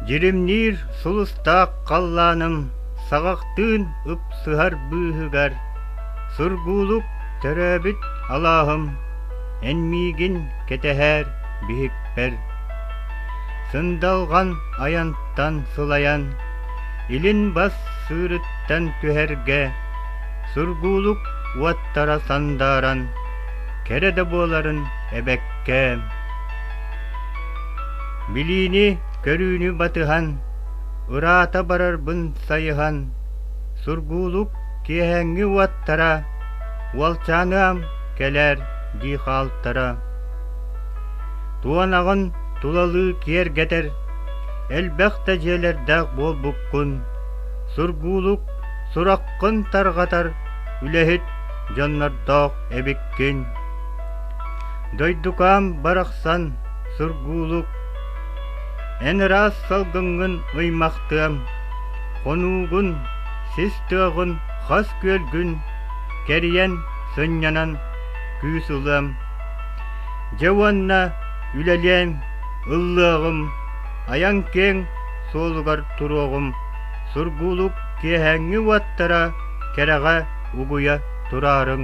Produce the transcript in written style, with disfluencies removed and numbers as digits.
Дьиримниир сулустаах халлааным саҕахтыын ыпсыһар быыһыгар Сургуулук төрөөбүт алааһым эн миигин кэтэһээр биһикпэр. Сындалҕан айантан сылайан, илин бас сыырыттан түһэргэ Сургуулук уоттара сандааран, кэрэ да буоларын эбэккэ. Билиини, көрүүнү батыһан, ыраата барарбын сайыһан, Сургуулук киэһээҥҥи уоттара «Уолчааныам, кэлээр» дии хаалтара. Туонаҕын тулалыы киэргэтэр, элбэх да дьиэлэрдээх буолбуккун, Сургуулук сураххын тарҕатар үлэһит дьоннордоох эбиккин. Дойдукаам барахсан, Сургуулук, эн ыраас салгыҥҥын ыймахтыам, хонуугун, сис тыаҕын, хас күөлгүн кэрийэн, сынньанан күүс ылыам. Дьэ уонна үлэлиэм, ыллыаҕым, айан киэҥ суолугар туруоҕум, Сургуулук киэһээҥҥи уоттара кэрэҕэ угуйа тураарыҥ.